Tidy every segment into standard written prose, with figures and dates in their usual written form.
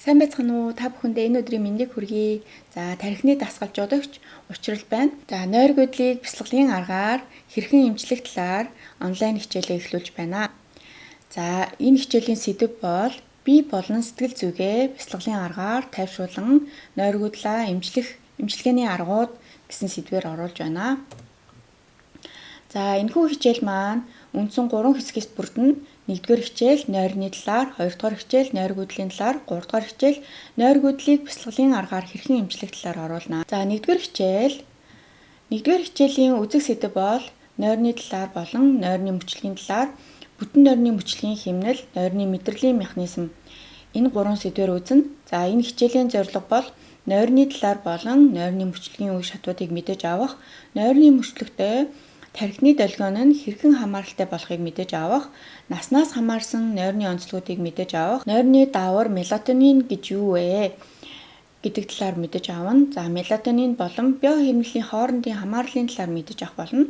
Сайн байцгаана уу? Та бүхэндээ энэ өдрийн мэндийг хүргэе. За, тархины дасгалжуулагч Учрал байна. За, нойргүйдлийг бясалгалын аргаар хэрхэн эмчлэх талаар онлайн хичээлээ эхлүүлж байна. За, энэ хичээлийн сэдэв бол бие болон сэтгэл зүгээ бясалгалын аргаар тайвшруулан нойргүйдлээ эмчлэх эмчилгээний аргууд гэсэн сэдвээр оруулж байна. За, энэхүү хичээл маань үндсэн 3 хэсгээс бүрдэнэ. 1-р хичээл нойрны талаар, 2-р хичээл нойргүйдлийн талаар, 3-р хичээл нойргүйдлийг бясалгалын аргаар хэрхэн эмчлэх талаар оруулна. За, 1-р хичээл 1-р хичээлийн үзэг сэдэв бол нойрны талаар болон нойрны мөчлөгийн талаар, бүтэн нойрны мөчлөгийн хэмнэл, нойрны мэдрэлийн механизм энэ гурван сэдвээр үзнэ. За, энэ хичээлийн зорилго бол нойрны талаар болон нойрны мөчлөгийн үе шатуудыг мэдэж авах, нойрны мөчлөгтэй тархины долгион нь хэрхэн хамааралтай болохыг мэдэж авах, наснаас хамаарсан нойрны онцлогуудыг мэдэж авах, нойрны даавар мелатонин гэж юу вэ гэдэг талаар мэдэж авна. За, мелатонин болон биохимнэлийн хоорондын хамаарлын талаар мэдэж авах болно.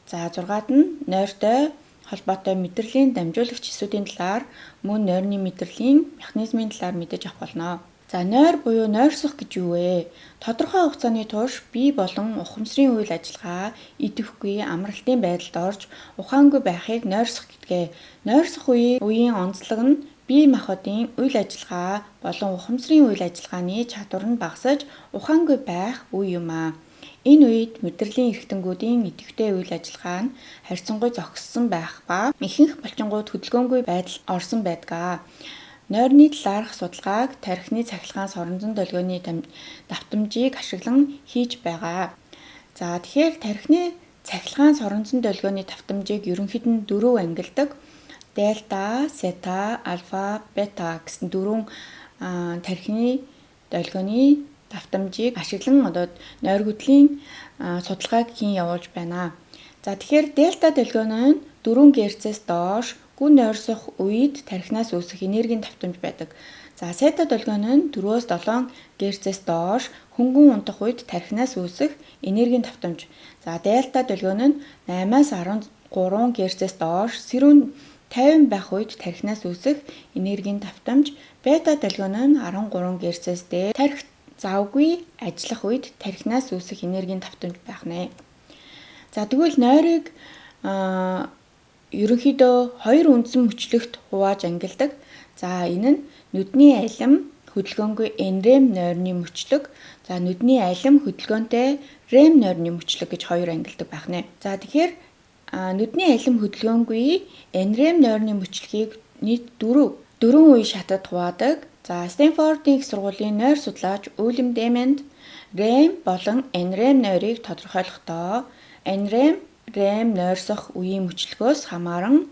За, 6-ад нь нойртой холбоотой мэдрэлийн дамжуулагч эсүүдийн талаар, мөн нойрны мэдрэлийн механизмын талаар мэдэж авах болно. За, нойр буюу нойрсох гэж юу вэ? Тодорхой хугацааны турш бие болон ухамсарын үйл ажиллагаа идэвхгүй, амралтын байдалд орж ухаангүй байхыг нойрсох гэдгээ. Нойрсох үеийн онцлог нь бие махбодын үйл ажиллагаа болон ухамсарын үйл ажиллагааны чадвар нь багасаж ухаангүй байх үе юм аа. Энэ үед мэдрэлийн эрхтэнгүүдийн идэвхтэй үйл ажиллагаа нь харьцангуй зогссон байх ба ихэнх булчингууд хөдөлгөөнгүй байдалд орсон байдаг. Нойрны талаарх судалгааг тархины цахилгаан соронзон долгионы давтамжийг ашиглан хийж байгаа. За, тэгэхээр тархины цахилгаан соронзон долгионы давтамжийг ерөнхийд нь дөрөв ангилдаг. Дельта, сета, альфа, бета гэсэн дөрвөн тархины долгионы давтамжийг ашиглан одоо нойргүйдлийн судалгааг хийн явуулж байна. За, тэгэхээр дельта долгион нь 4 Гц-ээс доош гүн нойрсох үед тархинаас үүсэх энергийн давтамж байдаг. За, сета долгион нь 4-өөс 7 Гц-ээс доош хөнгөн унтах үед тархинаас үүсэх энергийн давтамж. За, дельта долгион нь 8-аас 13 Гц-ээс доош сэрүүн 50 байх үед тархинаас үүсэх энергийн давтамж. Бета долгион нь 13 Гц-ээс дээр тархи завгүй ажиллах үед тархинаас үүсэх энергийн давтамж байх нэ. За, тэгвэл нойрыг ерөнхийдөө хоёр үндсэн мөчлөгт хувааж ангилдаг. За, энэ нь нүдний алим хөдөлгөөнгүй NREM нойрны мөчлөг, за нүдний алим хөдөлгөөнтэй REM нойрны мөчлөг гэж хоёр ангилдаг байх нэ. За, тэгэхээр нүдний алим хөдөлгөөнгүй NREM нойрны мөчлөгийг нийт дөрвөн үе шатад хуваадаг. За, Стэнфордын их сургуулийн нойр судлаач Уильям Дэмэнд REM болон NREM нойрыг тодорхойлохдоо NREM REM нойрсох үеийн мөчлөгөөс хамааран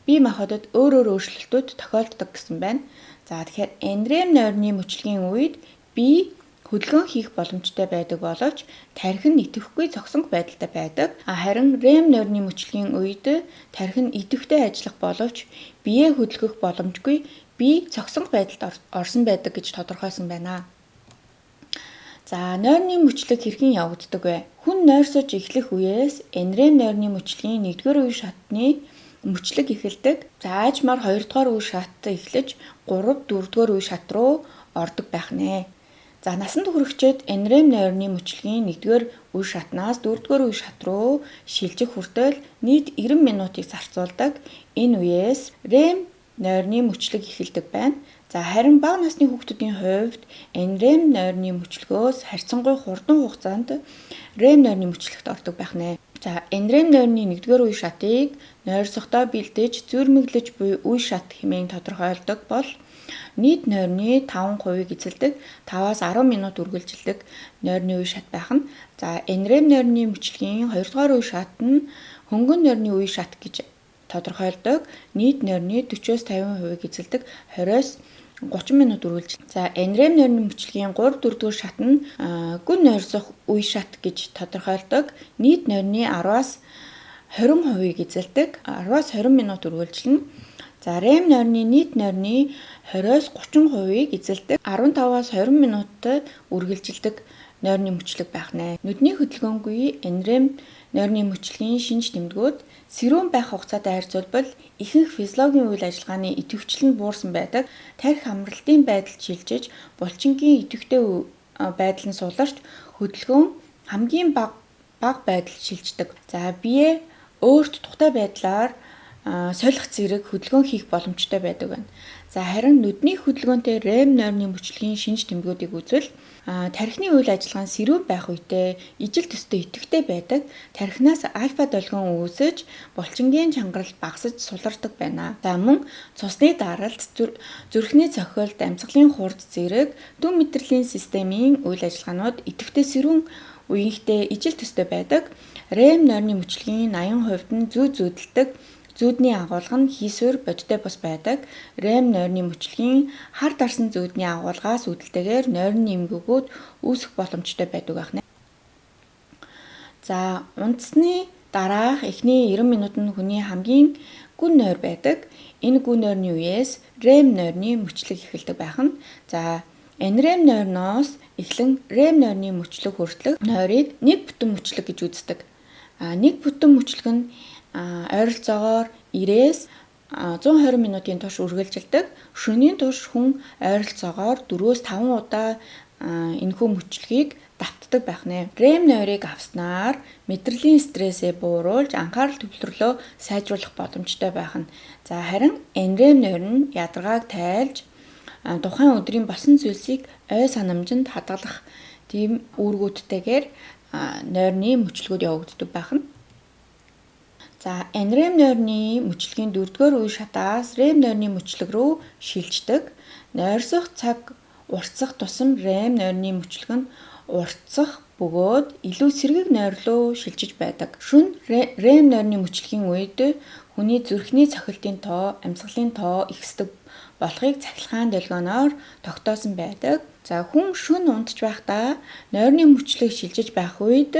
бие махбодод өөр өөр өөрчлөлтүүд тохиолддог гэсэн байна. За, тэгэхээр NREM нойрны мөчлөгийн үед бие хөдөлгөөн хийх боломжтой байдаг боловч тархи нь идэвхгүй цогцсонг байдалтай байдаг. Харин REM нойрны мөчлөгийн үед тархи нь идэвхтэй ажиллах боловч биеэ хөдөлгөх боломжгүй, бие цогцсонг байдалд орсон байдаг гэж тодорхойлсон байна. За, нойрны мөчлөг хэрхэн явагддаг вэ? Хүн нойрсож эхлэх үеэс NREM нойрны мөчлөгийн 1-р үе шатны мөчлөг эхэлдэг. За, аажмаар 2-р үе шат эхлэж 3, 4-р үе шат руу ордог байх нэ. За, насанд хүрэхчээд NREM нойрны мөчлөгийн 1-р үе шатнаас 4-р үе шат руу шилжих хүртэл нийт 90 минутыг зарцуулдаг. Энэ үеэс REM нойрны мөчлөг эхэлдэг байна. За, харин бага насны хүүхдүүдийн хувьд NREM нойрны мөчлөгөөс харьцангуй хурдан хугацаанд REM нойрны мөчлөгт ордог байх нэ. За, NREM нойрны 1-р үе шатыг нойрсохдоо бэлдэж, зүйрмэглэж буй үе шат хэмээн тодорхойлдог бол нийт нойрны 5%-ийг эзэлдэг, 5-аас 10 минут үргэлжилдэг нойрны үе шат байх нь. За, NREM нойрны мөчлөгийн 2-р үе шат нь хөнгөн нойрны үе шат гэж тодорхойлдог. Нийт нойрны 40-оос 50%-ийг эзэлдэг, 20-оос 30 минут үргэлжил. За, NREM нойрны мөчлөгийн 3 4-р шат нь гүн нойрсох үе шат гэж тодорхойлдог. Нийт нойрны 10-аас 20%-ийг эзэлдэг, 10-аас 20 минут үргэлжилнэ. За, REM нойрны нийт нойрны 20-оос 30%-ийг эзэлдэг, 15-аас 20 минут үргэлжилдэг нойрны мөчлөг байх нэ. Нүдний хөдөлгөөнгүй NREM нойрны мөчлөгийн шинж тэмдгүүд сэрүүн байх хугацаатай харьцуулбал ихэнх физиологийн үйл ажиллагааны идэвхжил нь буурсан байдаг. Тархи хамралтын байдалд шилжиж, булчингийн идэвхтэй байдал нь суларч, хөдөлгөөн хамгийн бага байдалд шилждэг. За бие өөрт тухтай байдлаар солих зэрэг хөдөлгөөн хийх боломжтой байдаг байна. За харин нүдний хөдөлгөөнтэй REM нойрны мөчлөгийн шинж тэмдгүүдийг үзвэл тархины үйл ажиллагаа нь сэрүүн байх үедээ ижил төстэй идэвхтэй байдаг. Тархинаас альфа долгион үүсэж, булчингийн чангарал багасаж сулардаг байна. За мөн цусны даралт, зүрхний цохилт, амьсгалын хурд зэрэг дүн мэдрэлийн системийн үйл ажиллагаанууд идэвхтэй сэрүүн үеийнхтэй ижил төстэй байдаг. REM нойрны мөчлөгийн 80% нь зүү зүүдэлдэг. Зүүдний агуулга нь хийсвэр бодиттой бус байдаг. REM нойрны мөчлөгийн хар дарсан зүүдний агуулгаас үүдэлтэйгээр нойрны эмгэгүүд үүсэх боломжтой байдаг байх нэ. За унтсны дараах эхний 90 минут нь хүний хамгийн гүн нойр байдаг. Энэ гүн нойрны үеэс REM нойрны мөчлөг эхэлдэг байх нь. За NREM нойрноос эхлэн REM нойрны мөчлөг хүртэлх нойрыг нэг бүтэн мөчлөг гэж үздэг. Нэг бүтэн мөчлөг нь ойролцоогоор 90-ээс 120 минутын турш үргэлжилдэг. Шөнийн турш хүн ойролцоогоор 4-5 удаа энэхүү мөчлөгийг давтдаг байх нэ. REM нойрыг авснаар мэдрэлийн стрессээ бууруулж, анхаарал төвлөрлөө сайжруулах боломжтой байх нь. За харин NREM нойр нь ядаргааг тайлж, тухайн өдрийн болсон зүйлсийг ой санамжинд хадгалах тийм үүргүүдтэйгээр нойрны мөчлөгүүд явагддаг байх нь. За NREM нойрны мөчлөгийн 4-р үе шатаас REM нойрны мөчлөг рүү шилждэг. Нойрсох цаг уртсах тусам REM нойрны мөчлөг нь уртсах бөгөөд илүү сэргэг нойр руу шилжиж байдаг. Шөнө REM нойрны мөчлөгийн үед хүний зүрхний цохилтын тоо, амьсгалын тоо ихсдэг болохыг цахилгаан долгионоор тогтоосон байдаг. За хүн шөнө унтж байхдаа нойрны мөчлөг шилжиж байх үед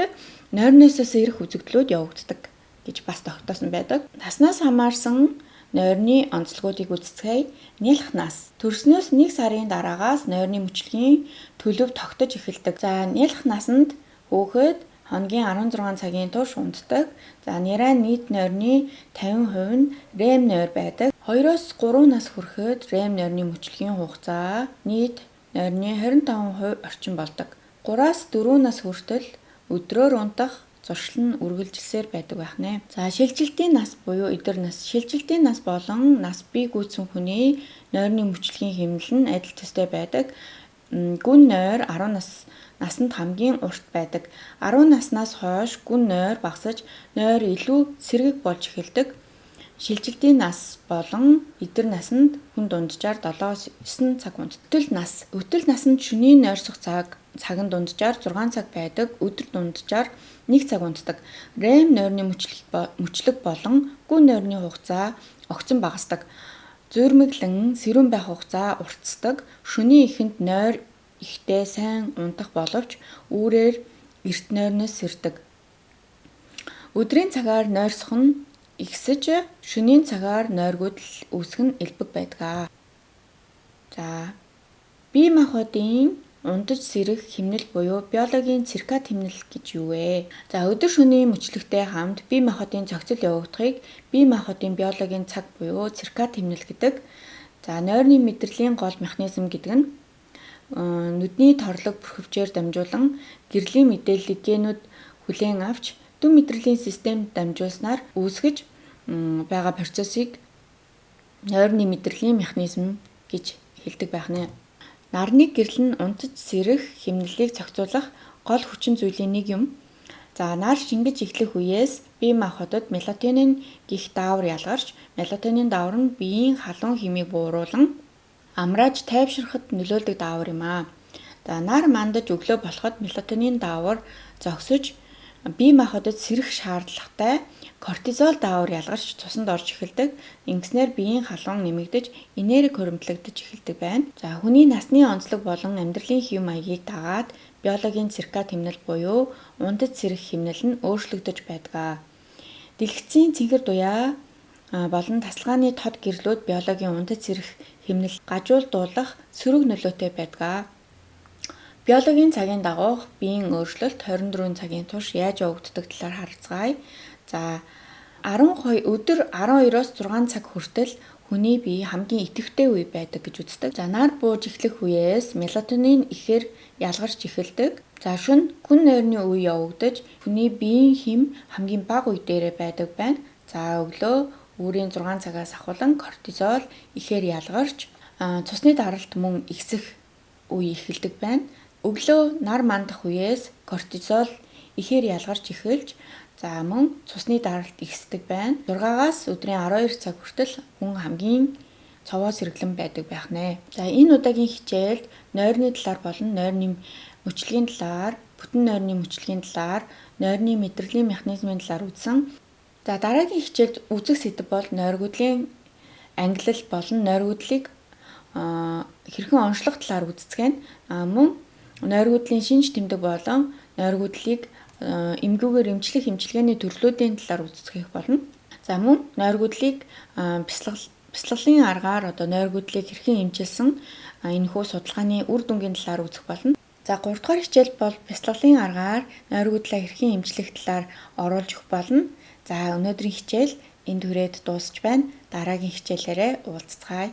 нойрноосоос ирэх үзэгдлүүд явагддаг гэж бас тогтоосон байдаг. Наснаас хамаарсан нойрны онцлогуудыг үзэцгээе. Нялх нас. Төрснөөс 1 сарын дараагаас нойрны мөчлөгийн төлөв тогтож эхэлдэг. За нялх насанд хүүхэд хоногийн 16 цагийн турш унтдаг. За нярай нийт нойрны 50% нь REM нойр байдаг. 2-3 нас хүрэхэд REM нойрны мөчлөгийн хугацаа нийт нойрны 25% орчим болдог. 3-4 нас хүртэл өдрөөр унтах зуршил нь үргэлжилсээр байдаг байх нэ. За шилжилтийн нас буюу эдэр нас. Шилжилтийн нас болон нас бий гүйцэн хүний нойрны мөчлөгийн хэмнэл нь адил төстэй байдаг. Гүн нойр 10 нас насанд хамгийн урт байдаг. 10 наснаас хойш гүн нойр багасаж, нойр илүү сэргэг болж эхэлдэг. Шилжилтийн нас болон эдэр насанд хүн дунджаар 7-9 цаг унтдаг. Өтөл нас. Өтөл насанд шөнийн нойрсох цаг нь дунджаар 6 цаг байдаг. Өдөр дунджаар 1 цаг унтдаг. REM нойрны мөчлөг болон гүн нойрны хугацаа огцон багасдаг. Зүйрмэглэн сэрүүн байх хугацаа уртсдаг. Шөнийн эхэнд нойр ихтэй сайн унтах боловч үүрээр эрт нойрноос сэрдэг. Өдрийн цагаар нойрсох нь ихсэж, шөнийн цагаар нойргүйдэл үүсэх нь элбэг байдаг. За бие махбодын унтаж сэрэх хэмнэл буюу биологийн циркад хэмнэл гэж юу вэ? За өдөр шөнийн мөчлөгтэй хамт бие махбодын зохицол явагдахыг бие махбодын биологийн цаг буюу циркад хэмнэл гэдэг. За нойрны мэдрэлийн гол механизм гэдэг нь нүдний торлог бүрхөвчээр дамжуулан гэрлийн мэдээллийг генүүд хүлээн авч дүн мэдрэлийн системд дамжуулснаар үүсгэж байгаа процессыг нойрны мэдрэлийн механизм гэж хэлдэг байх нэ. Нарны гэрэл нь унтаж сэрэх хэмнэлийг зохицуулах гол хүчин зүйлийн нэг юм. За нар шингэж эхлэх үеэс бие махбодод мелатонин гих даавар ялгарч, мелатонин даавар нь биеийн халуун химийг бууруулан амрааж тайвширхад нөлөөлдөг даавар юм аа. За нар мандаж өглөө болоход мелатонин даавар зогсож бие махбодод сэрэх шаардлагатай кортизол даавар ялгарч цуснд орж эхэлдэг. Ингэснээр биеийн халуун нэмэгдэж, энерги хуримтлагдаж эхэлдэг байна. За хүний насны онцлог болон амьдралын хэв маягийг дагаад биологийн циркад хэмнэл буюу унтаж сэрэх хэмнэл нь өөрчлөгдөж байдаг. Дэлгэцийн цэнхэр дуяа болон тасалгааны тод гэрлүүд биологийн унтаж сэрэх хэмнэл гажуулдуулах сөрөг нөлөөтэй байдаг. Биологийн цагийн дагуух биеийн өөрчлөлт 24 цагийн турш яаж явагддаг талаар харцгаая. За, 12 өдөр 12-оос 6 цаг хүртэл хүний бие хамгийн идэвхтэй үе байдаг гэж үздэг. За, нар бууж эхлэх үеэс мелатонин ихээр ялгарч эхэлдэг. За, шөнө гүн нойрны үе явагдаж, хүний биеийн хэм хамгийн бага үе дээрээ байдаг байна. За, өглөө үүрийн 6 цагаас ахуулан кортизол ихээр ялгарч, цусны даралт мөн ихсэх үе эхэлдэг байна. Өглөө нар мандах үеэс кортизол ихээр ялгарч эхэлж, за мөн цусны даралт ихсдэг байна. 6-аас өдрийн 12 цаг хүртэл хүн хамгийн цовоо сэргэлэн байдаг байх нэ. За, энэ удаагийн хичээлд нойрны талаар болон нойрны мөчлөгийн талаар, бүтэн нойрны мөчлөгийн талаар, нойрны мэдрэлийн механизмын талаар үзсэн. За, дараагийн хичээлд үзэх сэдэв бол нойргүйдлийн ангилал болон нойргүйдлийг хэрхэн онцлох талаар үздэцгээнэ. Мөн нойргүйдлийн шинж тэмдэг болон нойргүйдлийг эмгүүгээр эмчлэх эмчилгээний төрлүүдийн талаар үздэцгээх болно. За, мөн нойргүйдлийг бясалгалын аргаар одоо нойргүйдлийг хэрхэн эмчилсэн энэхүү судалгааны үр дүнгийн талаар үзэх болно. За, 3 дугаар хичээл бол бясалгалын аргаар нойргүйдлээ хэрхэн эмчлэх талаар оруулж өгөх болно. За, өнөөдрийн хичээл энд хүрээд дуусч байна. Дараагийн хичээлээрээ уулзцгаая.